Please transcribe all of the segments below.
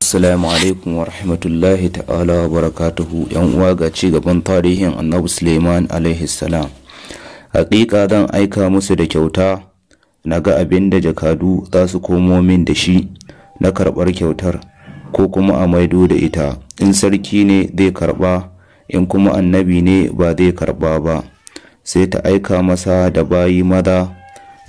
Assalamu alaikum wa rahmatullahi ta'ala wa barakatuhu. Yan uwa, ga ci gaban tarihin Annabi Suleiman alaihi salam. Haƙiƙa zan aika musu da kyauta, na ga abin da jakadu za su komo min da shi na karɓar kyautar ko kuma a maido da ita. In sarki ne zai karɓa, in kuma annabi ne ba zai karɓa ba. Sai ta aika masa da bayi maza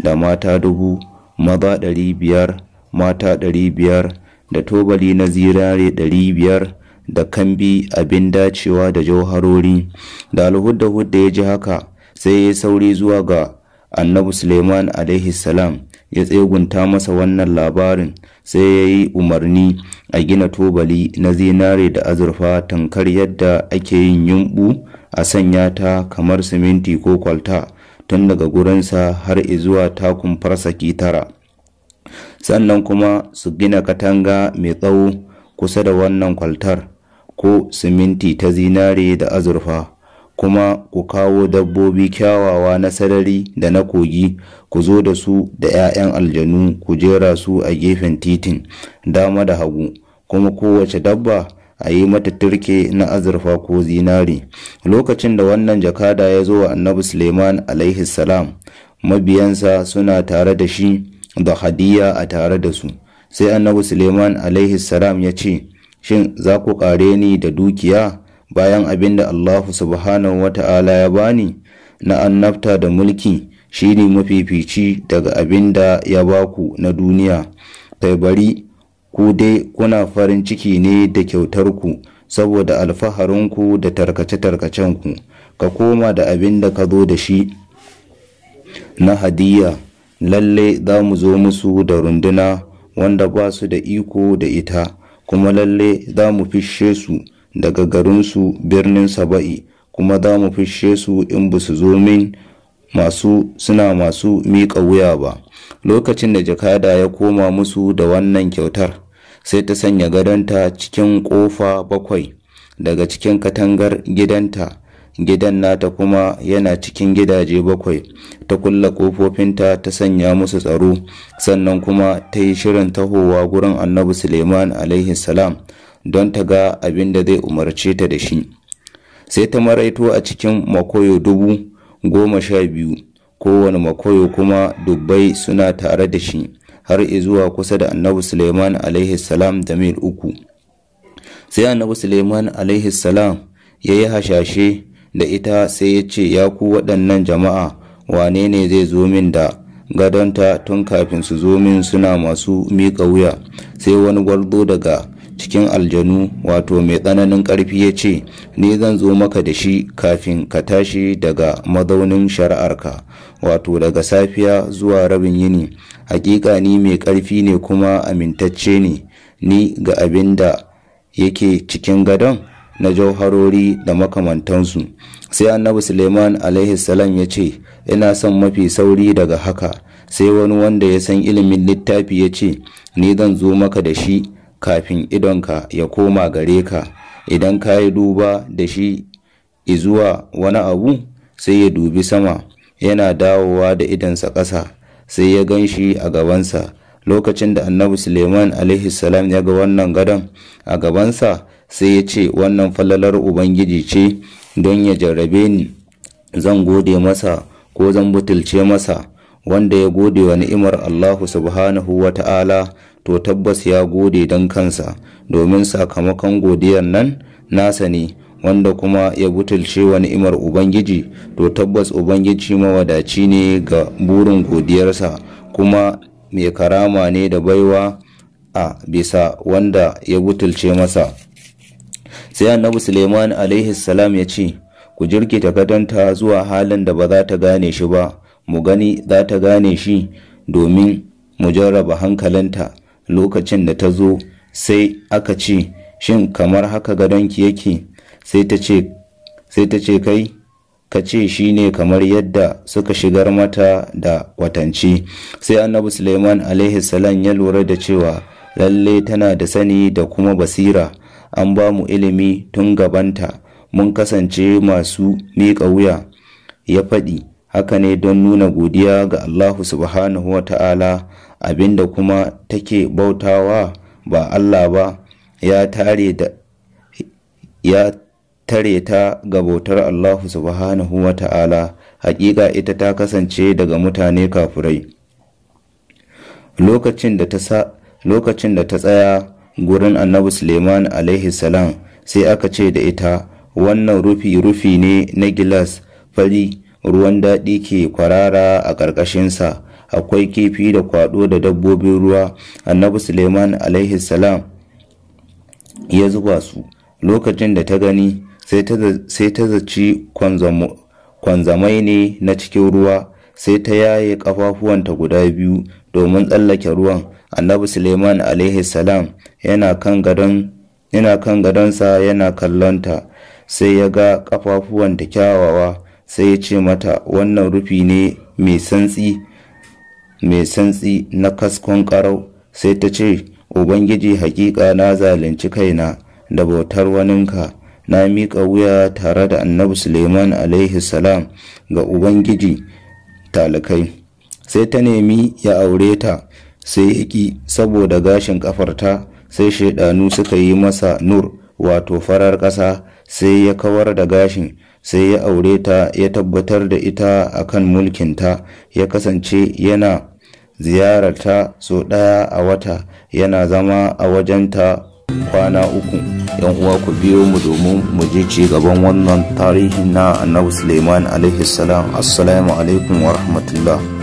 da mata 1000, maza 500, mata 500, da tobali na zinare 500, da kambi abin dacewa da jauharori. Da Alhudda-hudda ya ji haka, sai ya sauri zuwa ga Annabi Suleiman alaihi salam, ya tsegunta masa wannan labarin. Sai ya yi umarni a gina tobali na zinare da azurfa tankar yadda ake yin yumɓu, a sanya ta kamar siminti ko kwalta tun daga gurinsa har izuwa takun farsaki 9. Sannan kuma su gina katanga mai tsawo kusa da wannan kwaltar ko siminti ta zinare da azurfa. Kuma ku kawo dabbobi kyawawa na sarari da na kogi, ku zo da su da 'ya'yan aljanu, ku jera su a gefen titin dama da hagu, kuma kowace dabba a yi mata turke na azurfa ko zinare. Lokacin da wannan jakada ya zo wa Annabi Suleiman alaihi salam, mabiyansa suna tare da shi da hadiya a tare da su. Sai Annabi Suleiman alaihi salam ya ce, shin za ku ƙare ni da dukiya bayan abin da Allah subhanahu wa ta'ala ya bani na annabta da mulki? Shine mafifici daga abin da ya baku na duniya. Kai, bari ku dai kuna farin ciki ne da kyautarku saboda alfaharinku da tarkace-tarkacenku. Ka koma da abin da ka zo da shi na hadiya. Lalle za mu zo musu da runduna wanda ba su da iko da ita, kuma lalle za mu fishe su daga garinsu birnin Saba'i, kuma za mu fishe su in ba su zo min masu suna masu miƙa wuya ba. Lokacin da jakada ya koma musu da wannan kyautar, sai ta sanya gadonta cikin ƙofa 7 daga cikin katangar gidanta. Gidan nata kuma yana cikin gidaje 7. Ta kulle ƙofofinta, ta sanya musu tsaro, sannan kuma ta yi shirin tahowa gurin Annabi Suleiman alaihi salam don ta ga abin da zai umarce ta da shi. Sai ta maraito a cikin makoyo 12,000, kowane makoyo kuma dubbai suna tare da shi, har izuwa kusa da Annabi Suleiman alaihi salam da mil 3. Sai Annabi Suleiman alaihi salam ya yi hashashe da ita, sai ya ce, ya ku waɗannan jama'a, wane ne zai zo min da gadonta tun kafin su zo min suna masu miƙa wuya? Sai wani gwarzo daga cikin aljanu, wato mai tsananin ƙarfi, ya ce, ni zan zo maka da shi kafin ka tashi daga mazaunin shari'arka, wato daga safiya zuwa rabin yini. Hakika ni mai ƙarfi ne kuma amintacce ne ni ga abin da yake cikin gadon na jauharori da makamantansu. Sai Annabi Suleiman alaihi salam ya ce, ina son mafi sauri daga haka. Sai wani wanda ya san ilimin littafi ya ce, ni zan zo maka da shi kafin idonka ya koma gare ka. Idan ka yi duba da shi izuwa wani abu, sai ya dubi sama, yana dawowa da idonsa ƙasa, sai ya gan shi a gabansa. Lokacin da Annabi Suleiman alaihi salam ya ga wannan gadon a gabansa, sai ya ce, wannan falalar Ubangiji ce don ya jarrabe ni, zan gode masa ko zan butulce masa. Wanda ya gode wa ni'imar Allahu subhanahu wa ta'ala, to tabbas ya gode don kansa, domin sakamakon godiyar nan nasa ne. Wanda kuma ya butulce wa ni'imar Ubangiji, to tabbas Ubangiji mawadaci ne ga burin godiyarsa, kuma mai karama ne da baiwa a bisa wanda ya butulce masa. Sai Annabi Suleiman alaihi salam ya ce, ku jirkita gadonta zuwa halin da ba za ta gane shi ba, mu gani za ta gane shi, domin mu jarraba hankalinta. Lokacin da ta zo, sai aka ce, shin kamar haka gadonki yake? Sai ta ce, kai ka ce shi ne kamar yadda suka shigar mata da kwatance. Sai Annabi Suleiman alaihi salam ya lura da cewa lalle tana da sani da kuma basira, an ba mu ilimi tun gabanta, Mun kasance masu miƙa wuya. Ya faɗi haka ne don nuna godiya ga Allahu subhanahu wa ta'ala. Abinda kuma take bautawa ba Allah ba ya tare ta ga bautar Allahu subhanahu wa ta'ala. Haƙiƙa ita ta kasance daga mutane kafurai. Lokacin da ta tsaya gurin Annabi Suleiman alaihi salam, sai aka ce da ita, wannan rufi ne na gilas fari, ruwan daɗi ke kwarara a ƙarƙashinsa, akwai kifi da kwaɗo da dabbobin ruwa. Annabi Suleiman alaihi salam ya zuba su. Lokacin da ta gani, sai ta zaci kwanzamai ne na cikin ruwa, sai ta yaye ƙafafuwanta guda biyu domin tsallake ruwan. Annabi Suleiman alaihi salam yana kan gadonsa yana kallonta, sai ya ga ƙafafuwanta kyawawa, sai ya ce mata, wannan rufi ne mai santsi na kaskon ƙarau. Sai ta ce, Ubangiji, haƙiƙa na zalunci kaina da bautar waninka, na miƙa wuya tare da Annabi Suleiman alaihi salam ga Ubangiji talikai. Sai ta nemi ya aure ta, sai ya ƙi saboda gashin ƙafarta. Sai shaidanu suka yi masa nur, wato farar ƙasa, sai ya kawar da gashin, sai ya aure ta, ya tabbatar da ita akan mulkinta. Ya kasance yana ziyararta sau ɗaya a wata, yana zama a wajenta kwana 3. Yan uwa, ku biyo mu domin mu je ci gaban wannan tarihin na Annabi Suleiman alaihi salam. Assalamu alaikum wa rahmatullah.